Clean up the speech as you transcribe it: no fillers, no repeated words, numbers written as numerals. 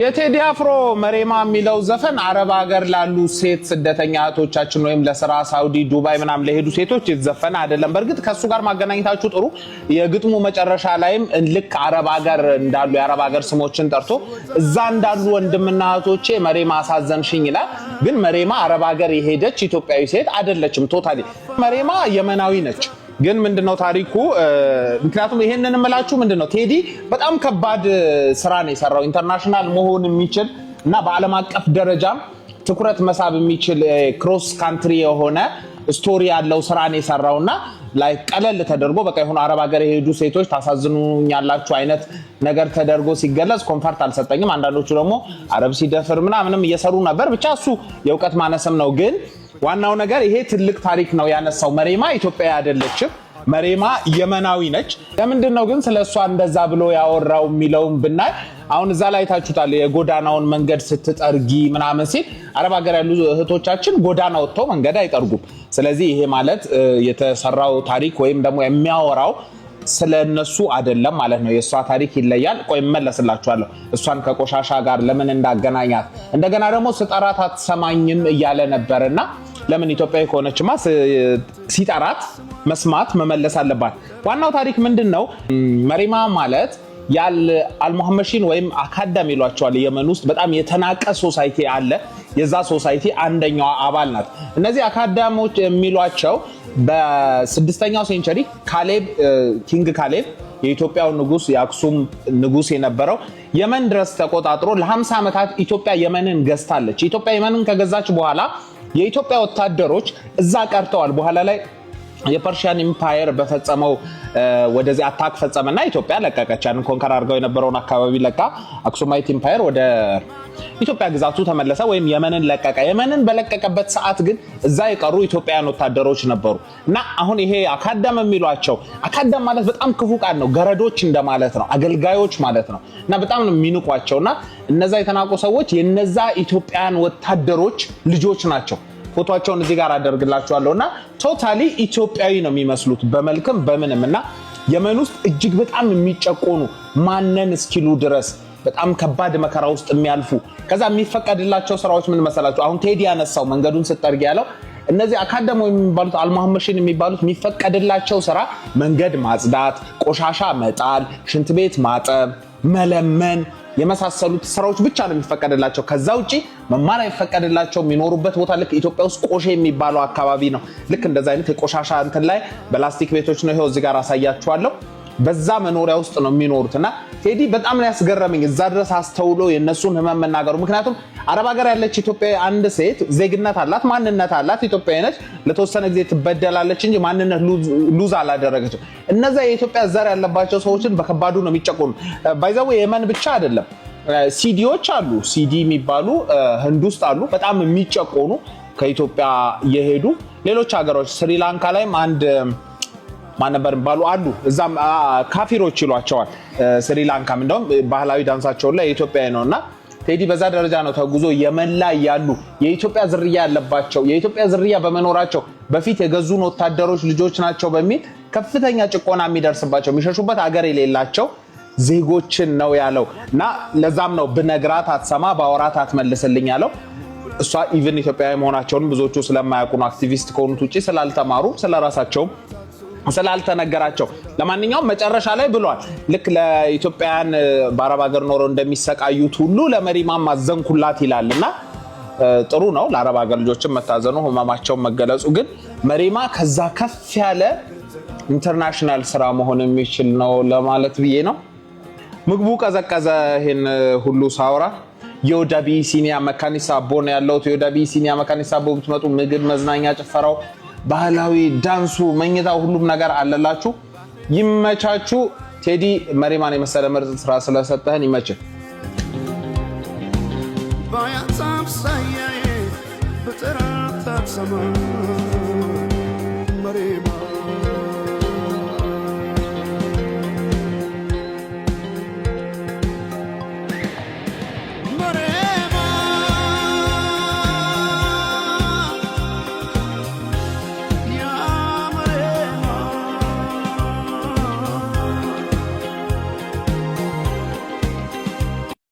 የቴዲ አፍሮ መሬማ የሚለው ዘፈን አረብ ሀገር ላሉ ሴት ስደተኛ እህቶቻችን ወይም ለስራ ሳውዲ፣ ዱባይ ምናምን ለሄዱ ሴቶች የተዘፈነ አይደለም። በእርግጥ ከእሱ ጋር ማገናኘታችሁ ጥሩ። የግጥሙ መጨረሻ ላይም ልክ አረብ ሀገር እንዳሉ የአረብ ሀገር ስሞችን ጠርቶ እዛ እንዳሉ ወንድምና እህቶቼ መሬማ አሳዘንሽኝ ይላል። ግን መሬማ አረብ ሀገር የሄደች ኢትዮጵያዊ ሴት አይደለችም። Totally መሬማ የመናዊ ነች። ግን ምንድነው ታሪኩ? ምክንያቱም ይሄንን እምላችሁ ምንድነው ቴዲ በጣም ከባድ ስራ ነው የሰራው። International መሆን የሚችል እና በዓለም አቀፍ ደረጃም ትኩረት መሳብ የሚችል cross country የሆነ story ያለው ስራ ነው የሰራው እና like ቀለል ተደርጎ በቃ የሆኑ አረብ ሀገር የሄዱ ሴቶች ታሳዝኑኛላችሁ አይነት ነገር ተደርጎ ሲገለጽ comfort አልሰጠኝም። አንዳንዶቹ ደግሞ አረብ ሲደፍር ምናምንም እየሰሩ ነበር። ብቻ እሱ የእውቀት ማነስም ነው። ግን ዋናው ነገር ይሄ ትልቅ ታሪክ ነው ያነሳው። መሬማ ኢትዮጵያዊ አይደለችም። መሬማ የመናዊ ነች። ለምንድን ነው ግን ስለ እሷ እንደዛ ብሎ ያወራው የሚለውን ብናይ አሁን እዛ ላይ ታችሁታል። የጎዳናውን መንገድ ስትጠርጊ ምናምን ሲል አረብ ሀገር ያሉ እህቶቻችን ጎዳና ወጥተው መንገድ አይጠርጉም። ስለዚህ ይሄ ማለት የተሰራው ታሪክ ወይም ደግሞ የሚያወራው ስለ እነሱ አይደለም ማለት ነው። የእሷ ታሪክ ይለያል። ቆይ እመለስላችኋለሁ። እሷን ከቆሻሻ ጋር ለምን እንዳገናኛት፣ እንደገና ደግሞ ስጠራት አትሰማኝም እያለ ነበርና ለምን ኢትዮጵያዊ ከሆነችማ ሲጠራት መስማት መመለስ አለባት። ዋናው ታሪክ ምንድን ነው? መሪማ ማለት አልሙሐመሺን ወይም አካዳም ይሏቸዋል። የመን ውስጥ በጣም የተናቀ society አለ። የዛ society አንደኛዋ አባል ናት። እነዚህ አካዳሞች የሚሏቸው በ6ኛው century ካሌብ፣ King ካሌብ፣ የኢትዮጵያው ንጉስ፣ የአክሱም ንጉስ የነበረው የመን ድረስ ተቆጣጥሮ ለ50 ዓመታት ኢትዮጵያ የመንን ገዝታለች። ኢትዮጵያ የመንን ከገዛች በኋላ የኢትዮጵያ ወታደሮች እዛ ቀርተዋል። በኋላ ላይ የ Persian Empire በፈጸመው ወደዚህ attack ፈጸመና ኢትዮጵያ ለቀቀች። ያንን conquer አድርገው የነበረውን አካባቢ ለቃ Aksumite Empire ወደ ኢትዮጵያ ግዛቱ ተመለሰ ወይም የመንን ለቀቀ። የመንን በለቀቀበት ሰዓት ግን እዛ የቀሩ ኢትዮጵያውያን ወታደሮች ነበሩ እና አሁን ይሄ አካዳም የሚሏቸው፣ አካዳም ማለት በጣም ክፉ ቃል ነው። ገረዶች እንደማለት ነው፣ አገልጋዮች ማለት ነው። እና በጣም ነው የሚንቋቸው እና እነዛ የተናቁ ሰዎች የነዛ ኢትዮጵያውያን ወታደሮች ልጆች ናቸው። ፎቶቸውን እዚህ ጋር አደርግላችኋለሁ እና totally ኢትዮጵያዊ ነው የሚመስሉት በመልክም በምንም። እና የመን ውስጥ እጅግ በጣም የሚጨቆኑ፣ ማነን እስኪሉ ድረስ በጣም ከባድ መከራ ውስጥ የሚያልፉ፣ ከዛ የሚፈቀድላቸው ስራዎች ምን መሰላችሁ? አሁን ቴዲ ያነሳው መንገዱን ስጠርግ ያለው እነዚህ አካዳሞ የሚባሉት፣ አልሙሐመሺን የሚባሉት የሚፈቀድላቸው ስራ መንገድ ማጽዳት፣ ቆሻሻ መጣል፣ ሽንት ቤት ማጠብ፣ መለመን የመሳሰሉት ስራዎች ብቻ ነው የሚፈቀድላቸው። ከዛ ውጪ መማር አይፈቀድላቸው። የሚኖሩበት ቦታ ልክ ኢትዮጵያ ውስጥ ቆሼ የሚባለው አካባቢ ነው። ልክ እንደዛ አይነት የቆሻሻ እንትን ላይ በላስቲክ ቤቶች ነው። ይኸው እዚህ ጋር አሳያችኋለሁ። በዛ መኖሪያ ውስጥ ነው የሚኖሩት እና ቴዲ በጣም ነው ያስገረመኝ እዛ ድረስ አስተውሎ የእነሱን ህመም መናገሩ። ምክንያቱም አረብ ሀገር ያለች ኢትዮጵያ አንድ ሴት ዜግነት አላት፣ ማንነት አላት፣ ኢትዮጵያዊ ነች። ለተወሰነ ጊዜ ትበደላለች እንጂ ማንነት lose አላደረገችም። እነዛ የኢትዮጵያ ዘር ያለባቸው ሰዎችን በከባዱ ነው የሚጨቆኑ። By the way የመን ብቻ አይደለም፣ ሲዲዎች አሉ። ሲዲ የሚባሉ ህንድ ውስጥ አሉ፣ በጣም የሚጨቆኑ ከኢትዮጵያ የሄዱ። ሌሎች ሀገሮች ስሪላንካ ላይም አንድ ማን ነበር የሚባሉ አሉ። እዛም ካፊሮች ይሏቸዋል። ስሪላንካም እንደውም ባህላዊ ዳንሳቸውን ላይ የኢትዮጵያዊ ነው። እና ቴዲ በዛ ደረጃ ነው ተጉዞ የመን ላይ ያሉ የኢትዮጵያ ዝርያ ያለባቸው፣ የኢትዮጵያ ዝርያ በመኖራቸው በፊት የገዙን ወታደሮች ልጆች ናቸው በሚል ከፍተኛ ጭቆና የሚደርስባቸው፣ የሚሸሹበት አገር የሌላቸው ዜጎችን ነው ያለው። እና ለዛም ነው ብነግራት አትሰማ፣ ባወራት አትመልስልኝ ያለው። እሷ even ኢትዮጵያዊ መሆናቸውን ብዙዎቹ ስለማያውቁ ነው። አክቲቪስት ከሆኑት ውጭ ስላልተማሩ፣ ስለራሳቸውም ስላልተነገራቸው። ለማንኛውም መጨረሻ ላይ ብሏል። ልክ ለኢትዮጵያውያን በአረብ ሀገር ኖረው እንደሚሰቃዩት ሁሉ ለመሪማም አዘንኩላት ይላል። እና ጥሩ ነው ለአረብ ሀገር ልጆችን መታዘኑ፣ ህመማቸውን መገለጹ። ግን መሪማ ከዛ ከፍ ያለ international ስራ መሆን የሚችል ነው ለማለት ብዬ ነው። ምግቡ ቀዘቀዘ። ይሄን ሁሉ ሳውራ የወደ አቢሲኒያ መካኒሳ አቦ ነው ያለሁት። የወደ አቢሲኒያ መካኒሳ አቦ ብትመጡ ምግብ፣ መዝናኛ፣ ጭፈራው፣ ባህላዊ ዳንሱ፣ መኝታው፣ ሁሉም ነገር አለላችሁ። ይመቻችሁ። ቴዲ መሪማን የመሰለ ምርጥ ስራ ስለሰጠህን ይመችህ። ባያት አምሳያዬ ብጠራት አትሰማ መሬማ።